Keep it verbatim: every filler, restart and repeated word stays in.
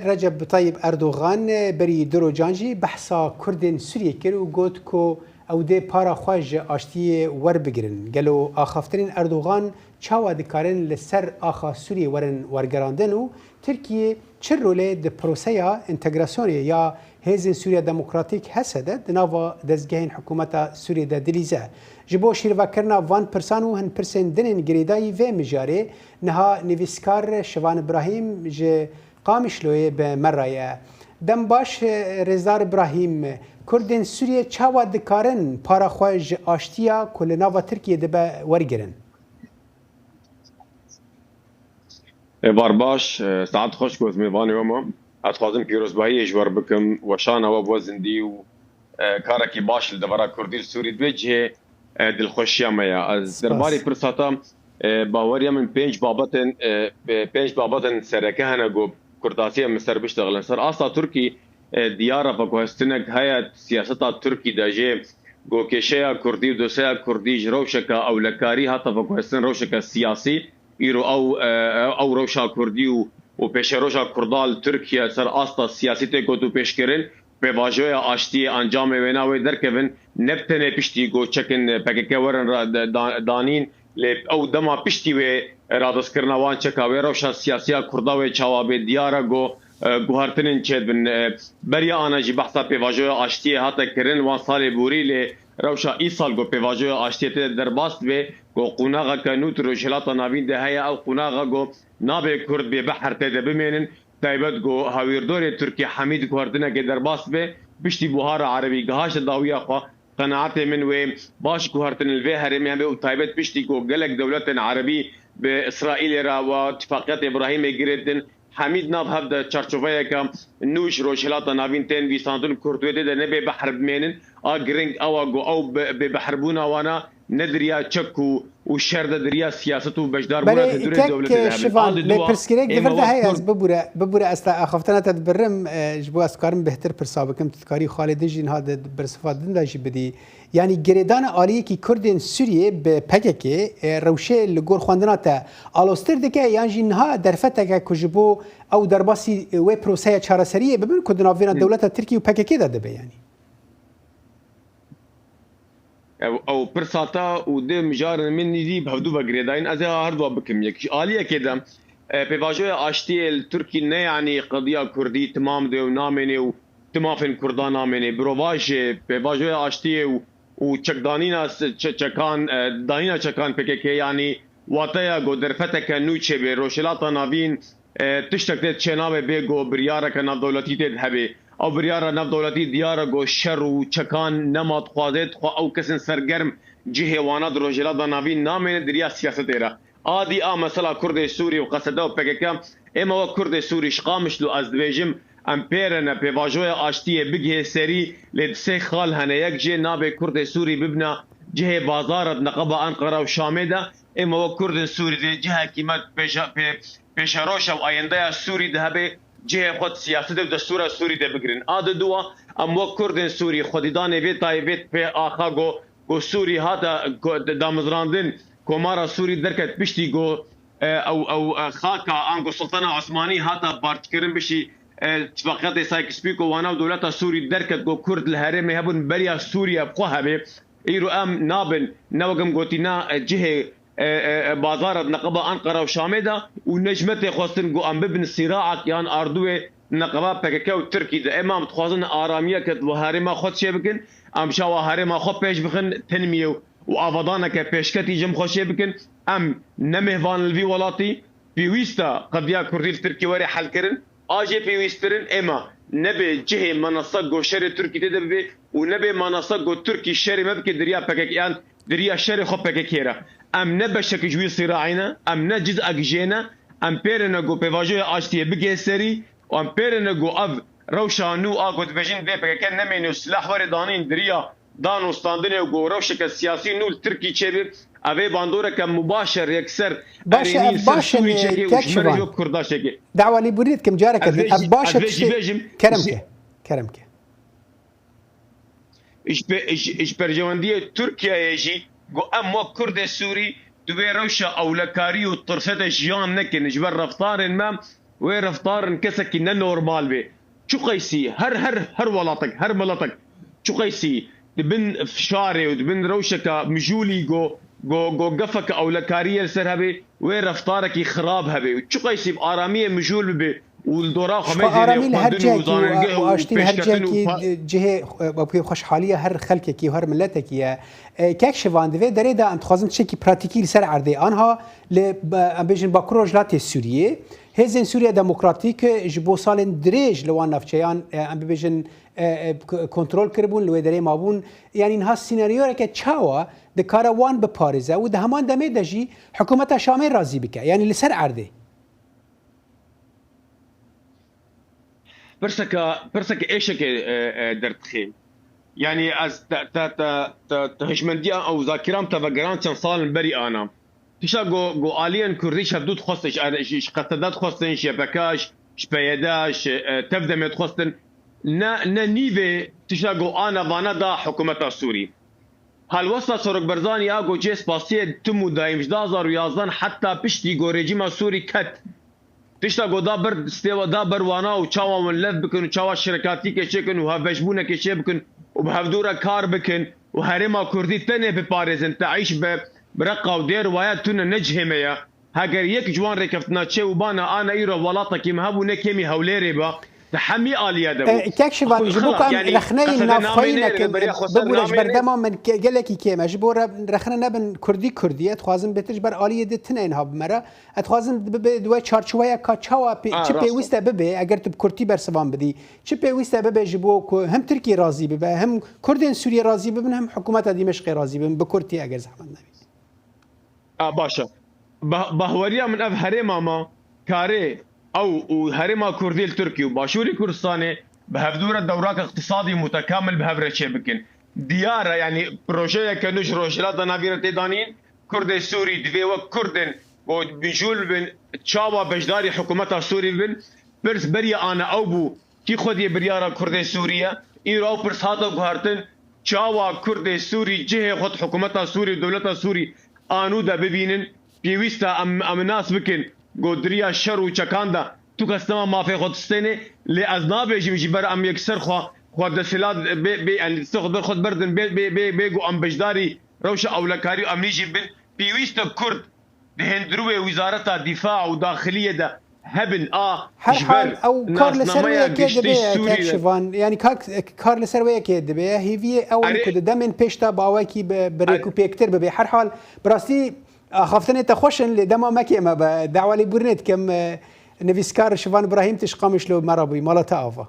Recep Tayyip Erdogan berî du rojan jî behsa Kurdên Sûriyê kir û got ku ew dê para xwe ji aştiyê werbigirin. Gelo axaftinên Erdogan çawa dikarin li ser axa Sûriyê werin wergerandin û Tirkiye çi rolê di proseya entegrasyonê ya Hêzên Sûriya Demokratîk, H S D, di nava dezgehên hikûmeta Sûriyê de dilîze? Ji bo şîrovekirina van pirsan û hin pirsên din ên girêdayî vê mijarê, niha nivîskar Şivan Îbrahîm ji Qamişloyê bi me re ye. Dem baş, Rêzdar Îbrahîm, Kurdên Sûriyê çawa dikarin para xwe ji aştiya ku li nava Tirkiyê dibe wergirin? Êvar baş, e, saet xweş ku ez mêvanê we me. Ez dixwazim pîrozbahiyê ji we re bikim, weşana we bi we zindî û, e, karekî baş li devera Kurdî li Sûrî di vê cihê, e, dilxweşiya me ye. Ez Spas. Derbarê pirsa te, e, baweriya min pênc babetên, e, e, pênc babetên sereke hene ku kurtasiya min ser biştexilin. Ser asta Tirkî, e, diyar e, veguhestinek heye siyaseta Tirkî de jê ku kêşeya Kurdî û dosyeya Kurdî ji rewşeke ewlekarî hate veguhestin rewşeke siyasî. Îro ew, e, ew rewşa Kurdî û, û pêşeroja Kurda li Tirkiye ser asta siyasî tê gotûpêşkirin. Pêvajoya aştiyê encamê wêna wê derkevin, ne bi tenê piştî ku çekên P K K werin ra-, da-, da-, danîn, lê ew dema piştî wê radestkirina wan çeka wê rewşa siyasiya Kurda wê çawa bê diyar e ku, e, guhertinên çêdibin. E, beriya ana jî behsa pêvajoya aştiyê hate kirin, wan salê borî, lê rewşa îsal ku pêvajoya aştiyê tê de derbas dibe, ku qonaxeke nû di Rojhilata Navîn de heye, ew qonaxa ku nabe Kurd bê behr tê de bimênin, taybet ku hawîrdorê Tirkî Hemîd guhertinekê derbas dibe, piştî Buhara Erebî gihaşte dawiya xwe. Qenaetê min wê baş guhertin li vê herêmê hebe û taybet piştî ku gelek dewletên Erebî bi Îsraîlê re wa Tifaqiyeta Îbrahîmê girêdin, Hemîd nav hev de çarçoveyeke nû ji Rojhilata Navîn tên nivîsandin, Kurd wê tê de nebê behr bimênin. A giring ew e ku ew bi, bêbehrbûna wana ne di riya çek û, û şer de, di riya siyaset û beşdarbûna Belê, di durê kek, dewletê de hebe. Şivan, A di lê dua, pirsgirêk di êma vir de wek heye, Kurd ez bibûre, bibûre ez te axaftina te dibirim, e, ji bo ez dikarim bêhtir pirsa bikim, tu dikarî xalê din jî niha di bersîfa din de jî bidî. Yanî girêdana aliyekî Kurdên Sûriyê bi P K K, e, rewşê li gor xwendina te aloztir dike yan jî niha derfeteke ku ji bo ew derbasî, e, wê proseya çareseriyê bibin ku di navbêna Hı. dewleta Tirkî û P K K de dibe yanî? Ew, ew pirsa te û dê mijarên min nîdî bi hevdû ve girêdayîn. Ez ê her dua bikim yek. Ji aliyekê de, e, pêvajoya aştiyê li Tirkî ne yanî qediya Kurdî timam dê û namênê û ti mafên Kurdan namênê. Birova jê pêvajoya aştiyê û, û çekdanîna s-, çe-, çekan, e, danîna çekan P K K yanî wateya ku derfeteke nû çêbê. Rojhilata Navîn, e, tiştek tê çênabe bê ku biryareke navdewletî tê de hebe. Ew biryara navdewletî diyar e ku şer û çekan nema dixwaze, dixwe ew kesên sergerm cihê wana di Rojhilata Navîn namêne di riya siyasetê re. A dî a mesela Kurdê Sûrî û Qesede û P K K, êma wek Kurdê Sûrî ji Qamişlo ez dibêjim, em pê re ne pêvajoya aştiyê bigihê serî, lê di sê xal hene. Yek jê nabê Kurdê Sûrî bibina cihê bazar e di neqeba Enqera û Şamê de. Êma wek Kurdên Sûrî dê cihekî me pêşa-, pê-, pêşeroşa û ayendeya Sûrî de hebe cihê xwe di siyasetê û destûra Sûrî de bigirin. A di dua em wek Kurdên Sûrî xwedîdanê vê tayê vê pê axa ku, ku Sûrî hate ku-, damizrandin, Komara Sûrî derket piştî ku, e, ew, ew, e, xaka ango Sultana Osmanî hata partîkirin bişî, e, Tifaqiyatê Sykes-Picot wana û dewleta Sûrî derket ku Kurd li herêmê hebûn beriya Sûriye bi xwe hebe. Îro em nabin, ne wek em gotî, na, e, cihê, e, e, e, bazara di neqeba Enqera û Şamê de û ne ji me tê xwestin ku em bibin sîraek yan ardûyê neqeba P K K û Tirkî de. Êma em dixwazin aramiyeke di herêma xwe çê bikin, em şawa herêma xwe pêş bixin, tinmiyê û avadaneke pêşketî ji em xwe çê bikin. Em ne mêvan li vî welatî, pêwîst e qediya Kurdî li Tirkî were helkirin. A jê pêwîsttirin êma nebê cihê menasa ku şerê Tirkî tê de bibê û nebê menasa ku Tirkî şerê me bike di riya P K K yan di riya şerê xwe P K K re. Em ne beşek ji wî sîraî ne, em ne cizek jê ne, em pê re ne ku pêvajoya aştiyê bigihê serî û em pê re ne ku ev rewşa nû a ku dibêjin vê P K K nemêne û silah were danîn di riya dan û standinê û ku rewşeke siyasî nû li Tirkî çêbe, ev ê bandoreke mubaşer yekser Baş e, erênî ev ser baş e, Sûrî çêke û kek ji me re Şivan. Ji wek Kurda çêke. Dawa lêborînê dikim, careke Ez din. vê Ev jî, baş e ez vê jî tiştê bêjim, kerem ji, ke. Kerem ke. Ji pe-, ji, ji perjewendiyê Tirkiyeyê jî ku em wek Kurdê Sûrî di wê rewşa ewlekarî û tirsê de jiyan nekin. Ji ber reftarên me Wê reftarin kesekî ne normal bê. Çiqeysî her, her, her welatek, her miletek çiqeysî di bin fişarê û di bin rewşeke mijûlî go, go, go gefeke ewlekariyê li ser hebe, wê reftarekî xirab hebe û çiqeysî bi aramiyê mijûl bibe û li dora xwe Ji xwe mêzênê aramî li her xwendin û cihekî û, zanîngeh û û aştî li her pêşketin û cihekî pa- cihê, e, xweşhaliya her xelkekî û her miletekî ye. E, kek Şivan, di vê derê de em dixwazin tiştekî pratîkî li ser erdê anha li, em bêjin, Bakur Rojhilatê Sûriyê, Hêzên Sûriya Demokratîk ji bo salên dirêj li wan navçeyan, e, em bibêjin, e, e, k-, kontrol kiribûn, li wê derê mabûn. Yanî niha sînaryoreke çawa dikare wan biparêze û di heman demê de jî hikûmeta Şamê razî bike? Yanî li ser erdê. Pirseke, pirseke êşekê, e, e, derdixê. Yanî ez te, te, te, te, te hişmendiya ew zakiram te vegeran çend salin berî ana. Tişta go, go aliyên Kurdî ji hevdû dixwestin, ji, ji, ji Qeseda dixwestin, ji Y P K, ji, ji P Y D, ji, e, Tev Demê dixwestin. Ne, ne nîvê tişta go ana vana da hikûmeta Sûrî. Helwesta Serok Barzanî ya go cê spasiyê tim û dayîm ji du hazar û yazdeh heta piştî go rejîma Sûrî ket. Tişta ku da ber stêwa, da ber wana û çawa wan lev bikin û çawa şirekatîkê çêkin û hevbeşbûnekê çêbikin û bi hevdû re kar bikin û herêma Kurdî tenê biparêzin, teîş be bi reqa û dêr waya tune ne cihê me ye. Heger yek ji wan rêkeftina çê û bana ana îro welatekî me hebû ne kêmî Hewlêrê ba, di hemî aliya de bû. E, kek Şivan, ji bo ku em rexneyên navxweyî nekin, bibûre ji berdema min ke-, gelekî kêm e. Ji bo re-, rexne nebin Kurdî Kurdî ye, dixwazim bêtir ji ber aliyê di tune ên ha bi me re. Ez dixwazim bibe di we çarçoweyeka çawa pê-, çi pêwîst e bibe, eger tu bi kurtî bersivan bidî, çi pêwîst e bibe ji bo ku hem Tirkî razî bibe, hem Kurdên Sûriyê razî bibin, hem hikûmeta Dîmeşqê razî bibin, bi kurtî eger zehmet nebî? A, baş e. Ba-, bahweriya min ev herêma me karê ew û herêma Kurdî li Tirkî û Başûrê Kurdistanê bi hevdû re dewraka iqtisadî mutekamil bi hev re çêbikin. Diyar e, yanî projeyeke nû ji rojhilata navî re tê danîn, Kurdê Sûrî divê wek Kurdên ku mijûl bin, çawa beşdarî hikûmeta Sûrî bin. Pirs beriya ana ew bû, kî xwediyê biryara Kurdê Sûrî ye? Îro ew pirs hate guhertin, çawa Kurdê Sûrî cihê xwe di hikûmeta Sûrî û dewleta Sûrî anû de bibînin? Pêwîst e em, em nas bikin, ku di riya şer û çekan de tu kes nema mafê xwe distênê, lê ez nabêjim ji ber em yekser xwe, xwe desthilat bê, bê, yanî destê xwe ber xwe berdin, bê, bê, bê, bê ku em beşdarî rewşa ewlekarî û emnî jî bin. Pêwîst e Kurd di hêndirûyê Wizareta Dîfa û Daxiliyê de hebin a Her ji hal ber ew kar li ser wê nasnameya yekê giştî dibe, Sûrî Kek de. Şivan. Yanî kak-, kar li ser wê yekê dibe. Hêviyê ew in Erê. ku di demên pêş de bawekî bi, bi rêk û pêktir bibe. Her hal, bi rastî, axaftinê te xweş in, lê dema me kêm e be. Dawa lêbûrinê dikim, e, nivîskar Şivan Îbrahîm, tu ji Qamişlo me re bûyî. Mala te ava.